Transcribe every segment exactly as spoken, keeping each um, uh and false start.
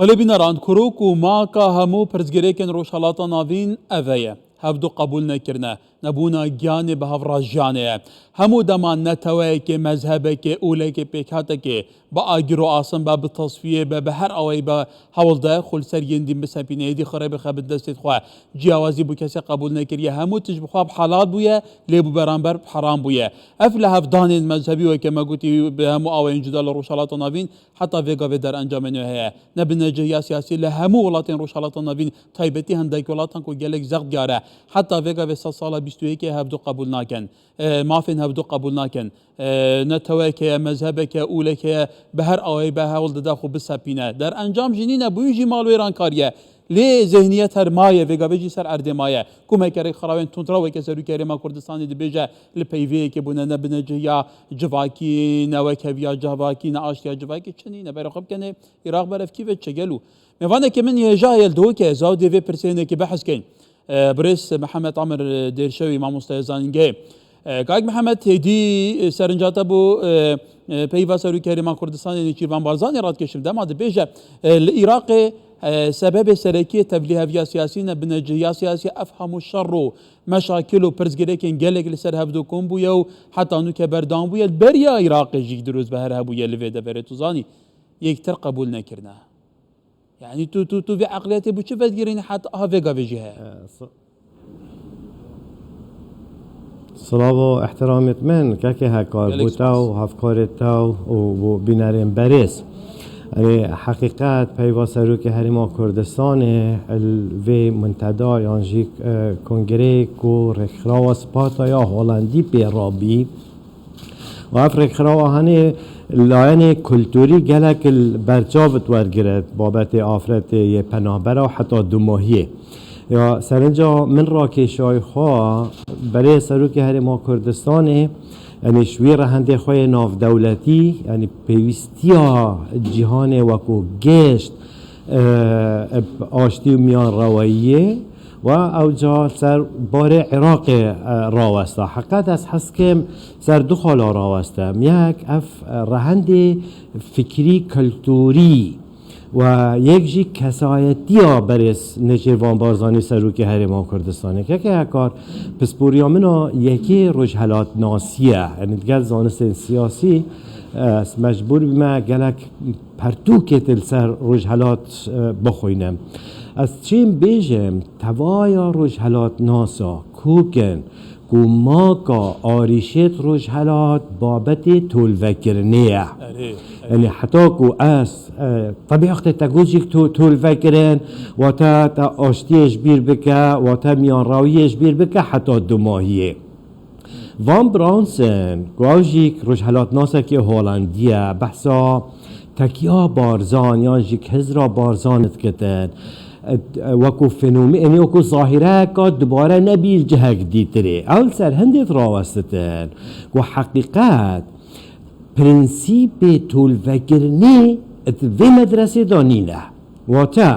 Belê bîneran, kurok û maka hemû pirsgirêkên Rojhelata Navîn eve ye. Hevdu qebûl nekirine. Nebûna giyanê bi hev re jiyanê ye. Hemû dema neteweyekê, mezhebekê, ûlekê, pêkhatekê bi agir û asin be, bi tesfiyê be, bi her awayî be hewl de xwe li ser yên dîn bisepîne, êdî xirê bixe bi destê xwe. Ciyawazî bo kesê qebûl nekiriye. Hemû tişt bi xwe bi helal bûye, lê bi beramber bi heram bûye. Ev lihevdanên mezhebî, weke me gotî, bi hemû awayên cuda li Rojhelata Navîn heta vê gavê derencamên wê heye. Nebine cihiya siyasî li hemû welatên Rojhelata Navîn, taybetî hindek welatan ku gelek zext diyar e. Heta vê gavê sed sala bîst û yekê hevdu qebûl nakin. E, mafên hevdu qebûl nakin. E, neteweyek heye, mezhebek heye, ûlek heye, bi her awayî be hewl dide xwe bisepîne. Derencam jî nîne, bi wî jî mal wêrankarî ye. Lê zihniyet her maye, vê gavê jî ser erdê maye. Ku me kerek xirawên tundrew weke Serokê Herêma Kurdistanê dibêje, li peyvê yekê bûne, nebine cihiya civakî, ne wekheviya civakî, ne aştiya civakî, çi nîne, berê xwe bikenê Iraq, berevkî ve çi gelo. Mêvanekê min hêja heye li Dihokê, ez û dê vê pirsê hinekî behs keyn. E, birêz Mihemed Amir Dêrşewî, mamosteya zanîngehê. E, Kak Mihemed, hêdî, e, serinca te bo, e, e, peyva Serokê Herêma Kurdistanê Nêçîrvan Barzanî radikeşim. Dema dibêje, e, li Iraqê, e, sebebê serekî tevlîheviya siyasî, nebine cihiya siyasî, ev hemû şer û meşakil û pirsgirêkên gelek li ser hevdu kom bûye û heta nûke berdewam bûye. Li beriya Iraqê jî dirûst be her hebûye li vê deverê, tu zanî, yektir qebûl nekirine. Yanî tu, tu, tu vê eqliyetê bi çi vedigirînî heta aha vê gavê jî heye? E, s-, Silav û ihtiramêt min, kekê Hekar, Gelek bo te spas. Û hevkarê te û bo bînerên berêz. Erê, heqîqet peyva Serokê Herêma Kurdistanê li vê munteda yan jî, e, kongreyê ku rêkxirawa Spartaya Holandî pê rabî, û ev rêkxirawa hanê layenê kulturî gelek li berçav diwergiret, babetê afretê yê penahbera heta dumahiyê. Ya serinca min rakêşayî xwe berê Serokê Herêma Kurdistanê, yanî ji wî rehendê xwe yê navdewletî, yanî pêwîstiya cîhanê wekû gişt, e, e, aştî û miyanreweyiyê, Wa ew ca ser barê Iraqê, e, rawesta. Heqet ez hez kim ser du xala raweste. Yek ev, e, rehendê fikrî, kulturî we yek jî kesayetiya berêz Nêçîrvan Barzanî Serokê Herêma Kurdistanê. Keke Hekar, pisporiya min a yekê rojhelatnasî ye. Yanî digel zanistên siyasî, e, ez mecbûr bime gelek pertûkê li ser rojhelat, e, bixwînim. Ez çêm bêjim, tevaya rojhelatnasa kokin ku maka arîşêt rojhelat babetê tolvekirinê ye. Erê, erê. Yanî heta ku ez, e, tebî wextê te got jî to-, tolvekirin, wate te aştiyê ji bîr bike, wate miyanrawiyê ji bîr bike heta dumahiyê. Van Braunsên, ku ew jî rojhelatnasekî Holandî ye, behsa tekiya Barzan yan jî hizra Barzan dikitin. Wekû fenomê-, yanî wekû zahîreyeka dubare nebî li cihek dîtirê. Ew li ser hindê dirawestitin ku heqîqet prensîpê tolvekirinê di vê medresê de nîne. Wate,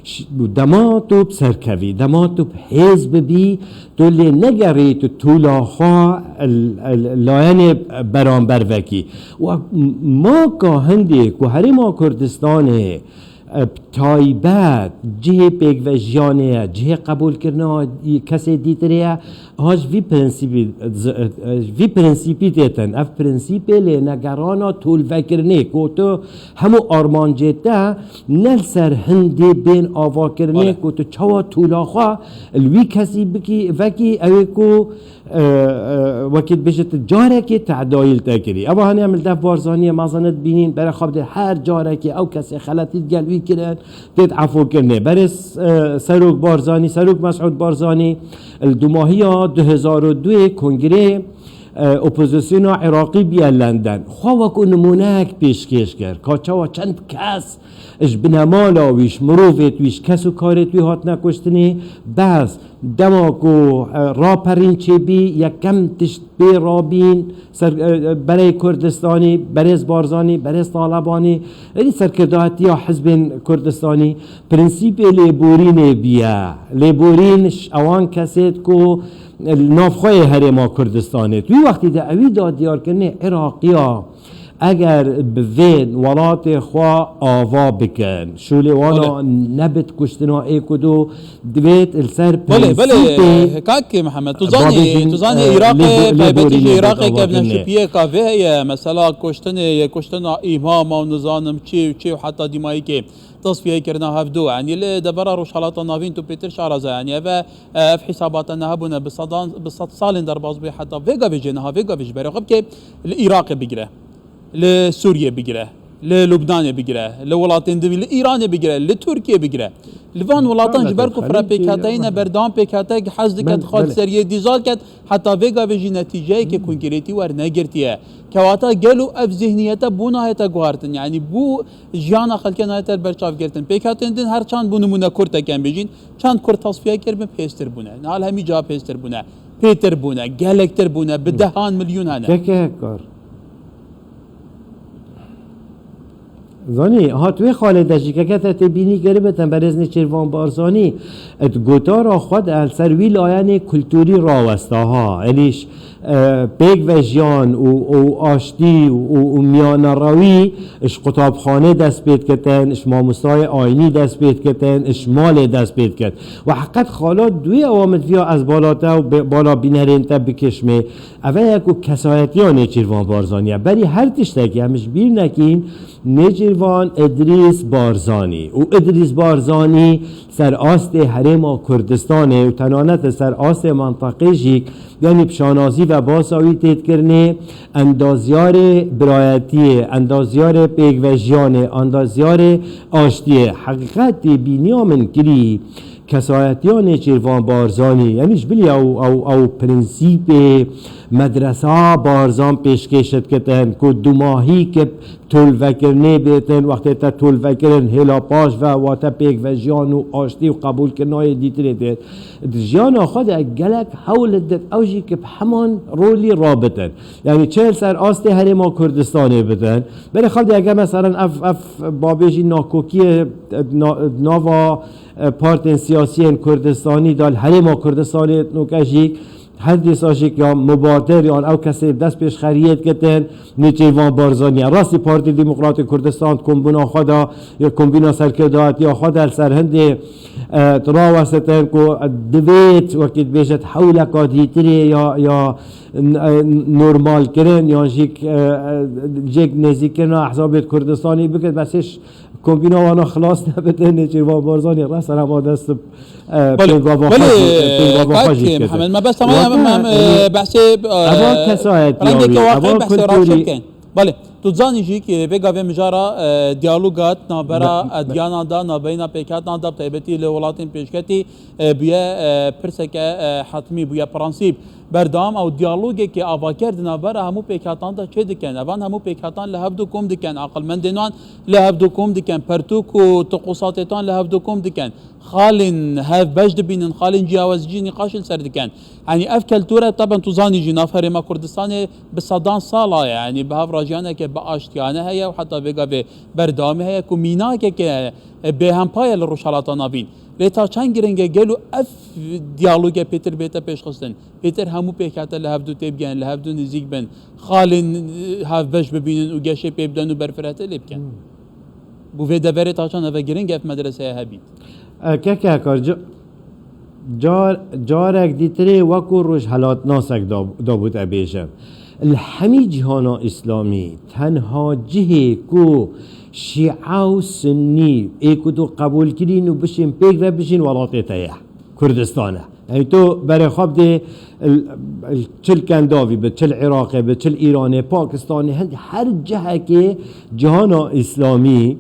ş-, dema tu bi serkevî, dema tu bi hêz bibî, tu lê negerî, tu tûla xwe l-, l-, layenê beramber vekî. Û m-, maka hindê ku Herêma Kurdistanê, e, bi taybet cihê pêkvejiyanê ye, cihê qebûlkirina kesê dîtirê ye, Ha ji vî prensîbî, ji vî prensîbî têtin. Ev prensîbê lênegerana tolvekirinê, ku tu hemû armancê te ne li ser hindê bên avakirinê, Bale. Ku tu çawa tola xwe li wî kesî bikî, vekî, ew ê ku, e, e, wekî dibêjit carekê tedayî li te kirî. Ev hanê em li def Barzaniyê mezin dibînîn, berê xwe bidê her carekê ew kesê xeletî digel wî kirin, têt efûkirinê. Berê, e, Serok Barzanî, Serok Mesûd Barzanî, Li dumahiya du hezar û duyê kongrê, e, opozisyona Iraqî bûye London. Xwe wekû nimûneyek pêşkêş kir. Ka çawa çend kes ji binemala wî, ji mirovêt wî, ji kes û karêt wî hatine kuştinê. Bes dema ku, e, raperîn çêbî, yekem tişt pê rabîn, ser, e, e, berê Kurdistanî, berêz Barzanî, berêz Talebanî, êdî serkirdayetiya hizbên Kurdistanî, prensîpê lêborînê bûye. Lêborîn ji ewan kesêt ku li navxweyê Herêma Kurdistanê. Wî wextî de ewî da diyarkirinê Iraqiya Eger bi vê welatê xwe ava bikin, şûlê wana Belê. nebit kuştina ê ku do divêt li ser Belê, belê, prensîpê kak Mihemed, tu zanî, bavêjin, tu zanî e, Iraqê, lê bo-, lê taybetî borî jî lê Iraqê bêdava kevneşipiye ka vê heye, mesela kuştinê, yê kuştina îmama û nizanim çi û çi û heta dîmayîkê tasfiyekirina hevdu. Yanî li devera Rojhalata Navîn tu pêtir şaraza, yanî ev e, ev hîsabata ne hebûne, bi sedan, bi sed salên derbas bûye, heta vê gavê jê niha, vê gavê ji berê xwe bike, li Iraqê bigire, li Sûriyê bigire, li Lubnanê bigire, li welatên din, li Îranê bigire, li Tirkiyê bigire. Li van welatan ji ber ku fira pêkhateyî ne, berdewam pêkhateyek hez diket, xwe di seriyê dîzal ket, heta vê gavê jî netîceyeke konkretî wernegirtiye. Kewata gelo ev zihniyete bû nahête guhartin, yanî bû jiyana xelkê nahête li ber çav girtin. Pêkhatên din her çand bû nimûne kurteke em bêjin, çand kurt tasfiye kiribin, pêstir bûne. Niha li hemî ca pêstir bûne, pêtir bûne, gelektir bûne, bi dehan milyûn hene. Keke kar. Zanî, hat wê xalê de jî keke te tê bînî kiribe, te berêz Nêçîrvan Barzanî, di gotara xwe de li ser wî layenê kulturî rawesta ha. Elîş, e, pêkvejiyan û, û aştî û, û miyanerewî ji qutabxanê dest pê dikitin, ji mamostayê ayînî dest pê dikitin, ji malê dest pê diket. Û heqet xala duwê ewa min diviya ez bala te û bê-, bala bînerên te bikişmê. Ev e ku kesayetiya Nêçîrvan Barzanî ye. Berî her tiştekî em ji bîr nekîn Nêçîrvan Idrîs Barzanî. Û Idrîs Barzanî ser astê Herêma Kurdistanê û tenanet li ser astê menteqê jî, yanî bi şanazî ve basa wî tê dikirinê, endazyarê birayetiyê, endazyarê pêkvejiyanê, endazyarê aştiyê. Heqîqetê bîniya min kirî, kesayetiya Nêçîrvan Barzanî, yanî ji bilî ew, ew, ew prensîpê medresa Barzan pêşkêş dikitin ku dumahî ki tolvekirinê bêtin, wextê te tolvekirin hêla paş ve wate pêkvejiyan û aştî û qebûlkirina yê dîtirê dê. Di jiyana xwe de gelek hewl didin ew jî ki bi heman rolî rabitin. Yanî çi li ser astê Herêma Kurdistanê bidin. Berê xwe de ege meselen ev, ev babê jî nakokiyê na-, nava e, partên siyasiyên Kurdistanî de li Herêma Kurdistanê nuke jî her dîsa jî ya mubadir yan ew kesê dest pêşxeriyê dikitin, Nêçîrvan Barzanî ye. Rastî Partî Demokratîk Kurdistan kombûna xwe de, ya kombîna serkirdayetiya xwe de li ser hindê, e, rawestitin ku divêt wekî dibêjit hewleka dîtirê ya, ya, n-, e, normalkirin yan jî, e, e, jêk nêzîkkirina ehzabê Kurdistanî bikit. Bes hêj Kombîna wana xilas nebite, Nêçîrvan Barzanî resen hema dest bi, e, Belê. pêngava Belê, xwe jî, e, pêngava xwe kak jî kir. Mihemed, me bes tamam, Wata, em, em, e, e, behsê, e, eva kesayetiya rengeke wî, waqî eva behsê raştê kulturî. Bikin. Belê, tu zanî jî ki vê gavê mijara, e, diyaloga navbera Be-, be- edyanan da, navbeyna pêkhatan da, bi taybetî li welatên pêşketî, e, bûye, e, pirseke, e, hetmî bûye, prensîp. Berdewam ew diyalogekê avaker di navbera hemû pêkhatan de çêdikin. Evan hemû pêkhatan li hevdu kom dikin, aqilmendên wan li hevdu kom dikin, pertûk û tiqûsatê wan li hevdu kom dikin. Xalên hevbeş dibînin, xalên ciyawezî jî nîqaş li ser dikin. Yanî ev keltûre, teben tu zanî jî nav Herêma Kurdistanê bi sedan sala ye. Yanî bi hevrajiyaneke bi aştiyane heye û heta vê gavê berdewamî heye ku mînakeke, e, bêhempa ye li Rojhelata Navîn. Lê ta çend giring e gelo ev diyaloge pêtir bête pêşxistin? Pêtir hemû pêkhate li hevdu têbigihên, li hevdu nêzîk bin, xalên, e, hevbeş bibînin û geşê pê bidin û berfirehte lê bikin. Hmm. Bo vê deverê ta çend ev e giring ev medreseye hebît. E, keke kar, ca-, car-, carek dîtirê wekû rojhelatnasek da-, dabû te bêjim. Li hemî cîhana îslamî tenha cihê ku şîa û sunnî ê ku tu qebûl kirîn û bişên pêk ve bijîn welatê te ye. Kurdistan e. Yanî tu berê xwe bidê, il-, il-, çi li Kendavî bi, çi li Iraqê bi, çi li Îranê, Pakistanê, hindî her cihekê cihana îslamî,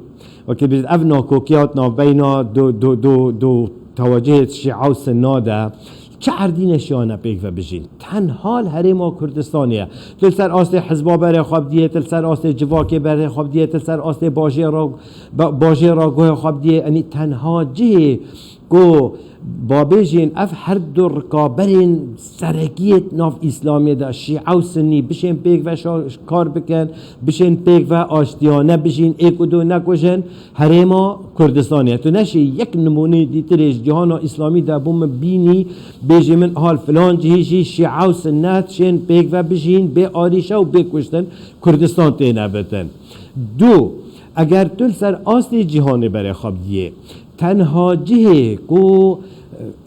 wekî biz ev nakokiya navbeyna du, du, du, du tewecihê şîa û sunna de çi erdî neşiyane pêk ve bijîn. Tenha li Herêma Kurdistanê ye. Tu li ser astê hizba berê xwe bidiyê, tu li ser astê civakê berê xwe bidiyê, tu li ser astê bajêra, ba-, bajêra guhê xwe bidiyê. Yanî tenha cihê Ku babêjên ev her du rikaberên serekiyê di nav Îslamê de, Şîe û Sinnî, bişên pêk ve şa-, kar bikin, bişên pêk ve aştiyane bijîn, êk û du nekujin, herêma Kurdistanê. Tu neşî yek nimûneyê dîtirê ji cîhana Îslamî de bo min bînî, bêjî min hal filan cihî jî Şîe û Sinnet şên pêk ve bijîn, bê arîşe û bê kuştin Kurdistan têne bitin. Du, eger tu li ser astê cîhanê berê xwe bidiyê, tenha cihê ku,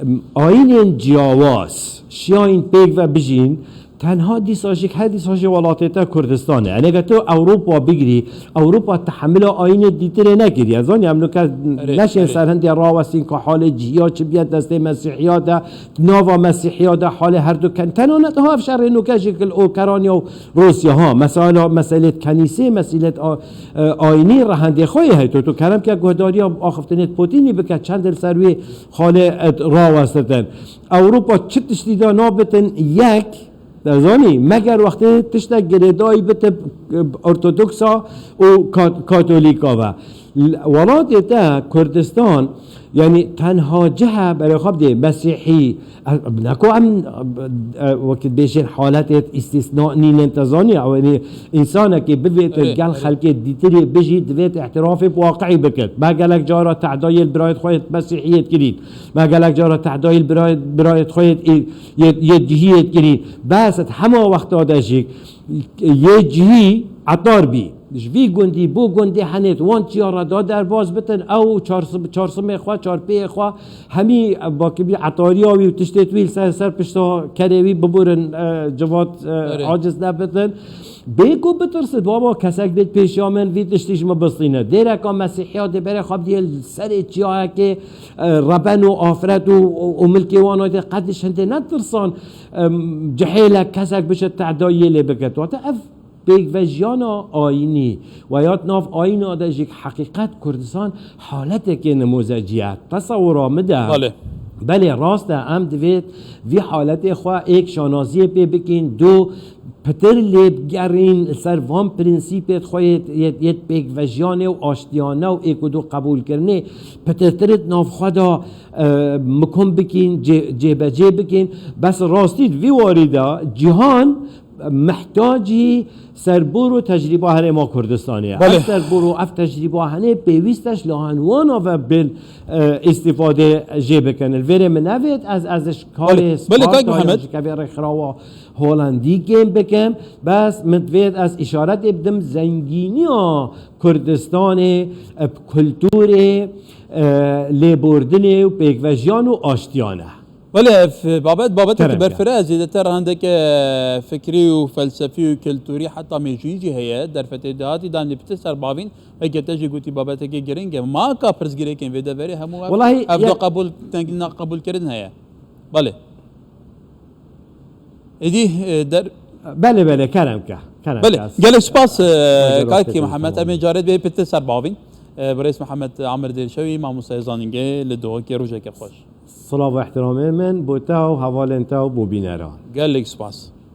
em, ayînên ciyawaz şiyayîn pêk ve bijîn, tenha dîsa jî, her dîsa jî welatê te Kurdistan e. Yanî eger tu Ewropa bigirî, Ewropa tehemila ayînê dîtirê nekiriye. Zanî em nuke Erê, neşên erê. ser hindê rawestîn ku halê cihiya çi biye destê Mesîhiya de, nava Mesîhiya de halê her du ken. Tenane diha ev şerê nuke jî ki li Okeranya û Rûsya ha. Mesela meselêt kenîsê, meselêt a-, e, ayînî rehendê xwe yê heyto. Tu kerem ke guhdariya axiftinêt Putinî bike, çend li ser wê xalê et rawestitin. Ewropa çi tiştî de nabitin yek, dezanî, meger wextê tiştek girêdayî bite, e, ortodoksa û kat-, katolîka ve. L-, welatê te Kurdistan, yanî tenha cih e berê xwe bidê Mesîhî, e, ne ku em, e, e, wekî bêjên haletê îstîsna nînin te zanî, ew, yanî, însanekî bivêtin Erê, gel erê. xelkê dîtirê bijî, divêt îtirafê bi waqiî bikit. Me gelek cara tehdayê li birayêt xwe yê Mesîhiyê kirîn. Me gelek cara tehdayê li birayêt, birayêt xwe yê, yê, yê cihiyê kirîn. Bes hema wexta de jî yê cihî etar bî. Ji vî gundî bo gundê henêt wan çiya re da derbas bitin, ew çarsim-, çarsimê xwe, çarpêyê xwe, hemî bakibî etariya wî û tiştê wî li ser, ser pişta kerê wî biburin, e, civat, e, Erê. aciz nebitin. Bê ku bitirsit, baba, kesek bêt pêşiya min, vî tiştî ji min bistîne. Dêreka Mesîhiya dê berê xwe bidiyê li serê çiyayekê, e, reben û afret û, û, û milkê wan hayde qediş hindê netirsan, em, cihêlek kesek bişe tehdayê lê biket. Wate ev pêkvejiyana ayînî we ya di nav ayîna de jî heqîqet Kurdistan haletekê nimûzecî ye. Tesewira min de, Belê. belê rast e, em divêt vî haletê xwe êk şanaziyê pê bikîn, du pitir lê bigerîn li ser van prensîpêt xwe yêt, yêt, yêt pêkvejiyanê û aştiyane û êk û du qebûlkirinê pitirtir di nav xwe de, e, mikom bikîn, cê-, cêbecê bikîn. Bes rastî di vî warî de cîhan mihtacî serbûr û tecrîba Herêma Kurdistanê ye. Belê. Ev serbûr û ev tecrîba henê pêwîst e ji lahan wana ve bin, e, îstîfadê jê bikin. Li vêrê min nevêt ez, ez ji Belê. karê Belê, Kak Spartaya Mihemed. ji kevê rêxirawa Holandî kêm bikim. Bes min divêt ez îşaretê bidim zengîniya Kurdistanê, e, bi kulturê, e, lêbordinê û pêkvejiyan û aştiyan e. Belê, ev babet, babeteke Kerem ke. berfireh e, zêdetir randeke fikrî û felsefî û kulturî heta mêjûyî jî heye. Derfetê dahatî danê pitir serbavîn, weke te jî gotî babeteke giring e. Ma ka pirsgirêkên vê deverê hemû ev, Welahi ev ya- da qebûl, teng neqebûlkirin heye. Belê. Êdî, e, der- Belê, belê, kerem ke. Kerem Belê, ke. gelek spas, e, Belê, Kak belê, Mihemed. belê. Em ê carê bê pitir serbavîn. E, birêz Mihemed Amir Dêrşewî, mamosteya zanîngehê li Duhokê, rojeke xweş. Silav û ihtiramê min bo te û hevalên te û bo bîneran. Gelek spas.